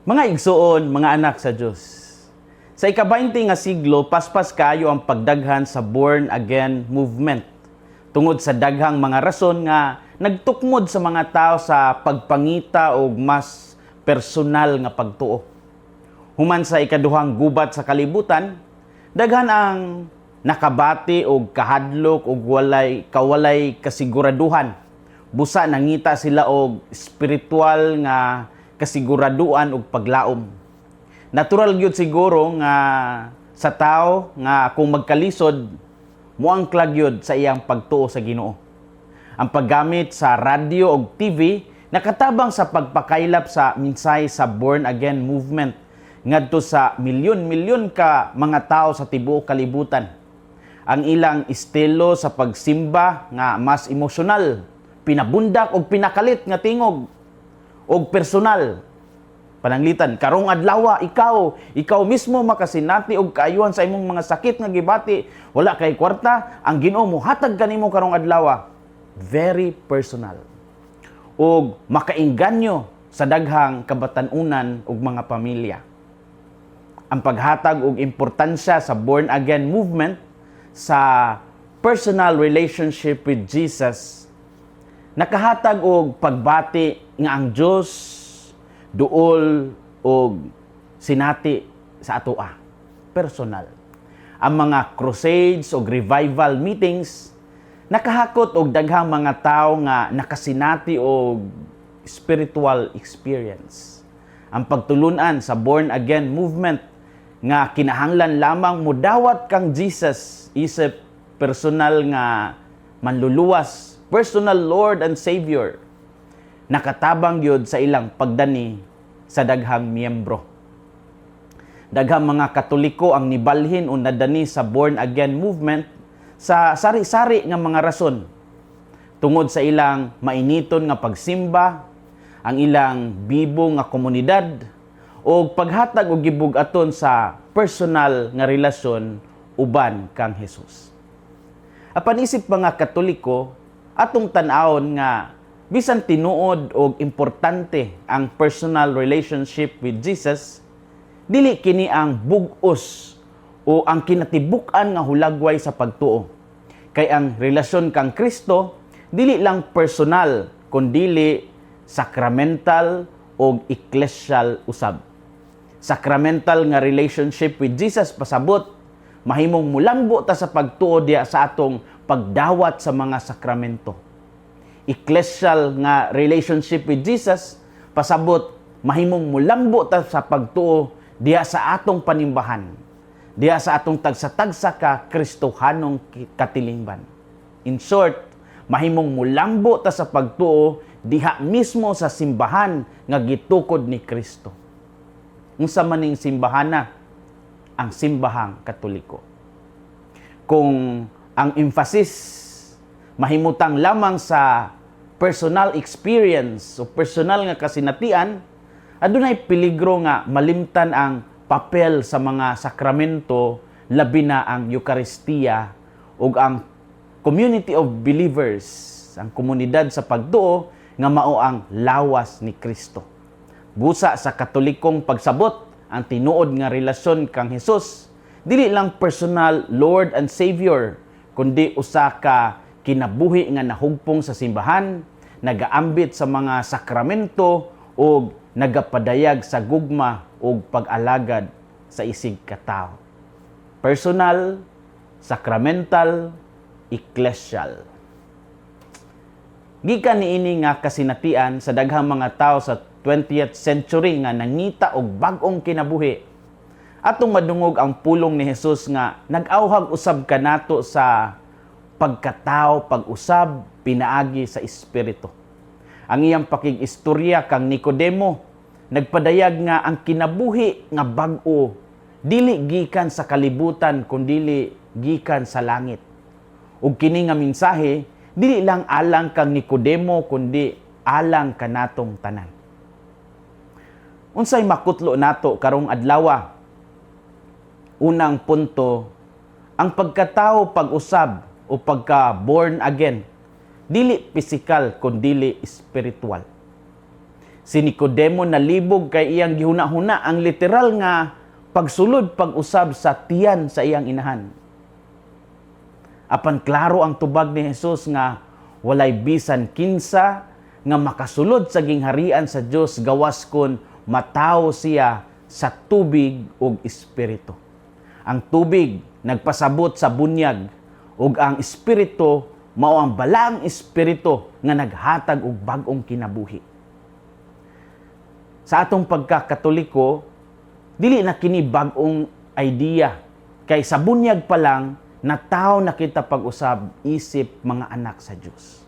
Mga igsuon, mga anak sa Dios. Sa ika-20 nga siglo, paspas kayo ang pagdaghan sa born again movement. Tungod sa daghang mga rason nga nagtukmod sa mga tao sa pagpangita og mas personal nga pagtuo. Human sa ikaduhang gubat sa kalibutan, daghan ang nakabati og kahadlok og walay kawalay kasiguraduhan. Busa nangita sila og spiritual nga kasiguraduan og paglaom. Natural gyud siguro nga sa tao nga kung magkalisod, moangkla gyud sa iyang pagtuo sa Ginoo. Ang paggamit sa radyo og TV nakatabang sa pagpakaylap sa mensahe sa born again movement ngadto sa milyon-milyon ka mga tao sa tibuok kalibutan. Ang ilang estilo sa pagsimba nga mas emosyonal, pinabundak og pinakalit nga tingog og personal. Pananglitan, karong adlaw, ikaw mismo makasinati og kaayuhan sa imong mga sakit nga gibati, wala kay kwarta, ang Ginoo mohatag kanimo karong adlaw. Very personal. Og makainganyo sa daghang kabatan-unan ug mga pamilya. Ang paghatag og importansya sa born again movement sa personal relationship with Jesus nakahatag og pagbati nga ang Dios duol og sinati sa atoa personal. Ang mga crusades og revival meetings nakahakot og daghang mga tawo nga nakasinati og spiritual experience. Ang pagtulunan sa born again movement nga kinahanglan lamang mudawat kang Jesus isip personal nga manluluwas, personal Lord and Savior, nakatabang gyud sa ilang pagdani sa daghang miyembro. Daghang mga Katoliko ang nibalhin o nadani sa born again movement sa sari-sari nga mga rason. Tungod sa ilang mainiton nga pagsimba, ang ilang bibo nga komunidad, o paghatag og gibug-aton sa personal nga relasyon uban kang Jesus. Apan isip mga Katoliko, atong tan-awon nga bisan tinuod og importante ang personal relationship with Jesus, dili kini ang bug-os o ang kinatibuk-an nga hulagway sa pagtuo. Kay ang relasyon kang Kristo dili lang personal kundili sacramental o ecclesial usab. Sacramental nga relationship with Jesus pasabot mahimong mulambo ta sa pagtuo diya sa atong pagdawat sa mga sakramento. Ecclesial nga relationship with Jesus pasabot mahimong mulambo ta sa pagtuo diya sa atong panimbahan, diya sa atong tagsa-tagsa ka Kristohanong katilingban. In short, mahimong mulambo ta sa pagtuo diha mismo sa simbahan nga gitukod ni Kristo. Unsa man ning simbahana? Ang Simbahang Katoliko. Kung ang emphasis mahimutang lamang sa personal experience o personal nga kasinatian, adunay peligro nga malimtan ang papel sa mga sakramento, labi na ang Eukaristiya ug ang community of believers, ang komunidad sa pagtuo nga mao ang lawas ni Kristo. Busa sa Katolikong pagsabot, ang tinuod nga relasyon kang Hesus dili lang personal Lord and Savior kundi usa ka kinabuhi nga nahugpong sa simbahan, nagaambit sa mga sakramento ug nagapadayag sa gugma ug pag-alagad sa isig katawo. Personal, sacramental, ecclesial. Gikan niini nga kasinatian sa daghang mga tao sa 20th century nga nangita og bag-ong kinabuhi, atong madungog ang pulong ni Jesus nga nag-awhag usab kanato sa pagkatao, pag-usab pinaagi sa Espiritu. Ang iyang pakig-istorya kang Nicodemo nagpadayag nga ang kinabuhi nga bag-o dili gikan sa kalibutan kundili gikan sa langit. Ug kini nga mensahe dili lang alang kang Nicodemo kundi alang kanatong tanan. Unsay makutlo nato karong adlawa? Unang punto, ang pagkatao pag-usab o pagka born again dili physical kundili spiritual. Si Nicodemo nalibog kay iyang gihuna-huna ang literal nga pagsulod pag-usab sa tiyan sa iyang inahan. Apan klaro ang tubag ni Jesus nga walay bisan kinsa nga makasulod sa gingharian sa Dios gawas kon matawo siya sa tubig ug espiritu. Ang tubig nagpasabot sa bunyag ug ang espiritu mao ang Balaang Espiritu nga naghatag og bag-ong kinabuhi. Sa atong pagkakatoliko, dili na kini bag-ong idea kay sa bunyag pa lang natawo na kita pag-usab isip mga anak sa Dios.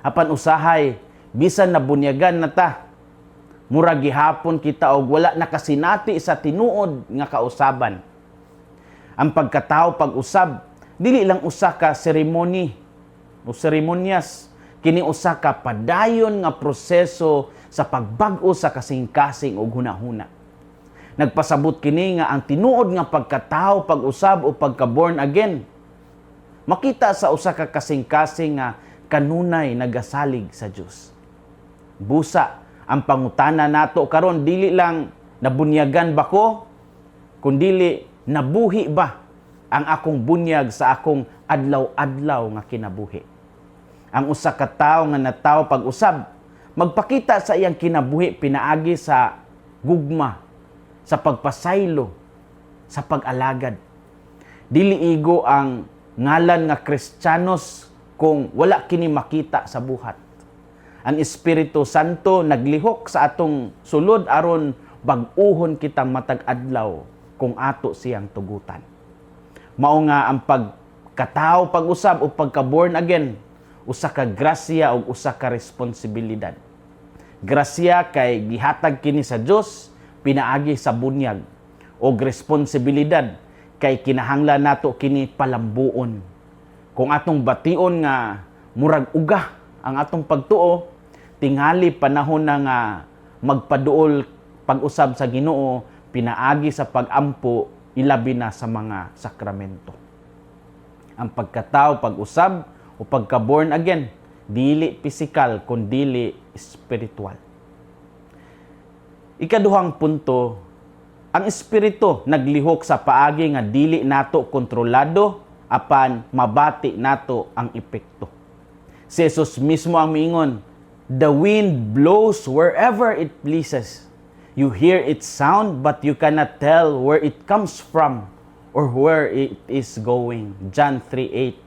Apan usahay, bisan nabunyagan na ta, mura gihapon kita og wala nakasinati sa tinuod nga kausaban. Ang pagkatao pag-usab dili lang usa ka seremony o seremonyas, kini usa ka padayon nga proseso sa pagbag-o sa kasing-kasing ug hunahuna. Nagpasabot kini nga ang tinuod nga pagkatao pag-usab o pagka-born again makita sa usa ka kasing-kasing nga kanunay nagasalig sa Dios. Busa, ang pangutana nato karon dili lang "Nabunyagan ba ko?" kundili "Nabuhi ba ang akong bunyag sa akong adlaw-adlaw nga kinabuhi?" Ang usa ka tawo nga natawo pag-usab magpakita sa iyang kinabuhi pinaagi sa gugma, sa pagpasaylo, sa pag-alagad. Dili igo ang ngalan nga Kristiyanos kung wala kini makita sa buhat. Ang Espiritu Santo naglihok sa atong sulod aron bag-uhon kita matag adlaw kung ato siyang tugutan. Mao nga ang pagkatao pag-usab o pagka-born again usa ka grasya ug usa ka responsibilidad. Grasya kay gihatag kini sa Dios pinaagi sa bunyag, og responsibilidad kay kinahanglan nato kini palambuon. Kung atong bation nga murag uga ang atong pagtuo, tingali panahon na nga magpaduol pag-usab sa Ginoo pinaagi sa pagampo, ilabi na sa mga sakramento. Ang pagkatao pag-usab o pagka-born again dili pisikal kundili spiritual. Ikaduhang punto, ang espiritu naglihok sa paagi nga dili nato kontrolado apan mabati nato ang epekto. Si Jesus mismo ang miingon, "The wind blows wherever it pleases. You hear its sound, but you cannot tell where it comes from or where it is going." John 3:8.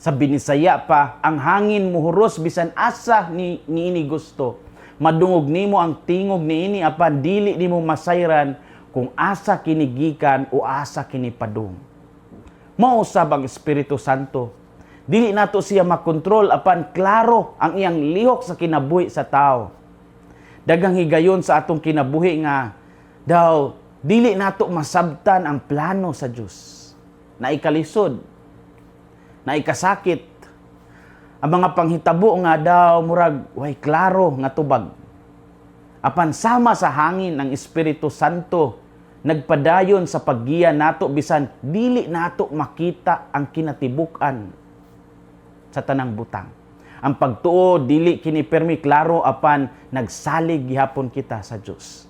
Sa Binisaya pa, "Ang hangin muhuros bisan asa ni niini gusto. Madungog nimo ang tingog niini apan dili nimo masayran kung asa kini gikan o asa kini padung." Mao usab ang Espiritu Santo. Dili nato siya makontrol apan klaro ang iyang lihok sa kinabuhi sa tao. Daghang higayon sa atong kinabuhi nga daw dili nato masabtan ang plano sa Dios. Naikalisod, naikasakit, ang mga panghitabo nga daw murag way klaro nga tubag. Apan sama sa hangin, ang Espiritu Santo nagpadayon sa paggiya nato bisan dili nato makita ang kinatibuk-an sa tanang butang. Ang pagtuo dili kini permi klaro apan nagsalig gihapon kita sa Dios.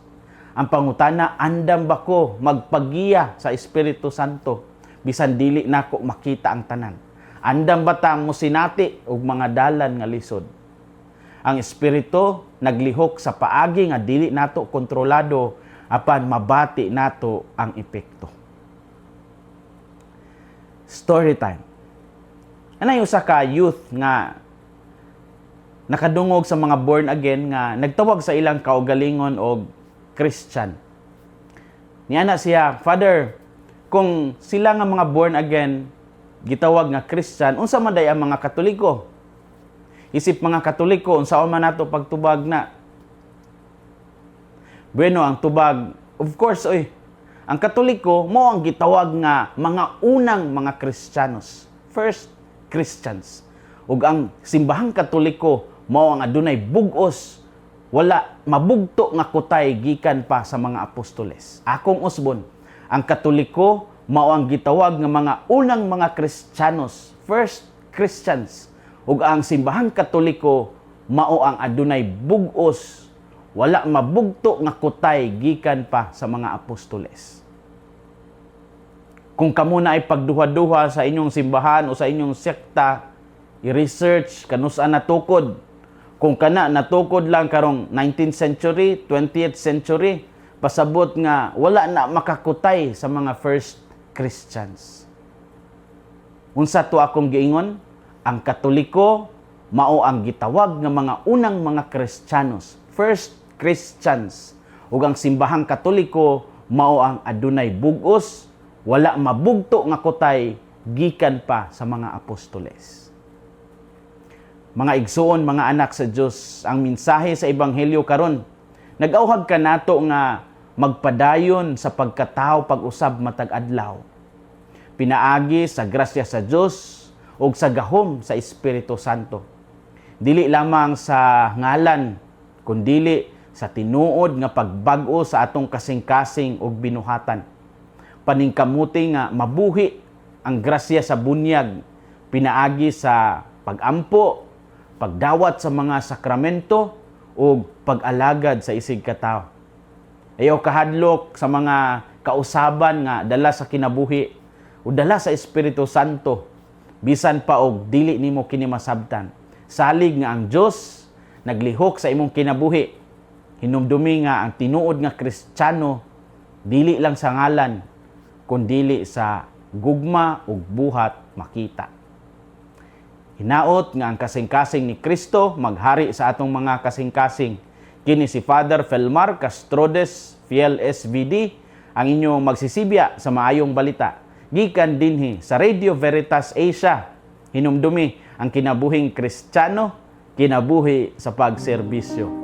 Ang pangutana, andam ba ko magpagiya sa Espiritu Santo bisan dili nako makita ang tanan? Andam ba ta mosinati og mga dalan nga lisod? Ang Espiritu naglihok sa paagi nga dili nato kontrolado apan mabati nato ang epekto. Story time. Anay usa ka youth nga nakadungog sa mga born again nga nagtawag sa ilang kaugalingon og Christian. Niana siya, "Father, kung sila nga mga born again gitawag nga Christian, unsa man day ang mga Katoliko? Isip mga Katoliko, unsa man nato pagtubag na?" Bueno, ang tubag, of course, oy, ang Katoliko mao ang gitawag nga mga unang mga Kristiyanos. First Christians. Ug ang Simbahang Katoliko mao ang adunay bug-os, wala mabugto nga kutay gikan pa sa mga apostoles. Akong usbon, ang Katoliko mao ang gitawag nga mga unang mga Kristiyanos, first Christians. Ug ang Simbahang Katoliko mao ang adunay bug-os, wala mabugto nga kutay gikan pa sa mga apostoles. Kung kamo na ay pagduha-duha sa inyong simbahan o sa inyong sekta, i-research kanusa natukod. Kung kana natukod lang karong 19th century, 20th century, pasabot nga wala na makakutay sa mga first Christians. Unsa to akong giingon? Ang Katoliko mao ang gitawag nga mga unang mga Kristiyanos, first Christians. Ug ang Simbahang Katoliko mao ang adunay bug-os, wala mabugto nga kutay gikan pa sa mga apostoles. Mga igsuon, mga anak sa Dios, ang mensahe sa Ebanghelyo karon nag-auhag kanato nga magpadayon sa pagkatao pag-usab matag adlaw. Pinaagi sa grasya sa Dios ug sa gahom sa Espiritu Santo. Dili lamang sa ngalan, kundili sa tinuod nga pagbag-o sa atong kasing-kasing ug binuhatan. Paningkamuti nga mabuhi ang grasya sa bunyag pinaagi sa pagampo, pagdawat sa mga sakramento ug pag-alagad sa isig katawo. Ayaw kahadlok sa mga kausaban nga dala sa kinabuhi o dala sa Espiritu Santo, bisan pa og dili nimo kini masabtan. Salig nga ang Dios naglihok sa imong kinabuhi. Hinumdumi nga ang tinuod nga Kristiyano dili lang sa ngalan kundili sa gugma ug buhat makita. Hinaot nga ang kasing-kasing ni Kristo maghari sa atong mga kasing-kasing. Kini si Father Felmar Castrodes, Fiel SVD, ang inyong magsisibya sa maayong balita. Gikan dinhi sa Radio Veritas Asia. Hinumdumi ang kinabuhing Kristiyano, kinabuhi sa pagserbisyo.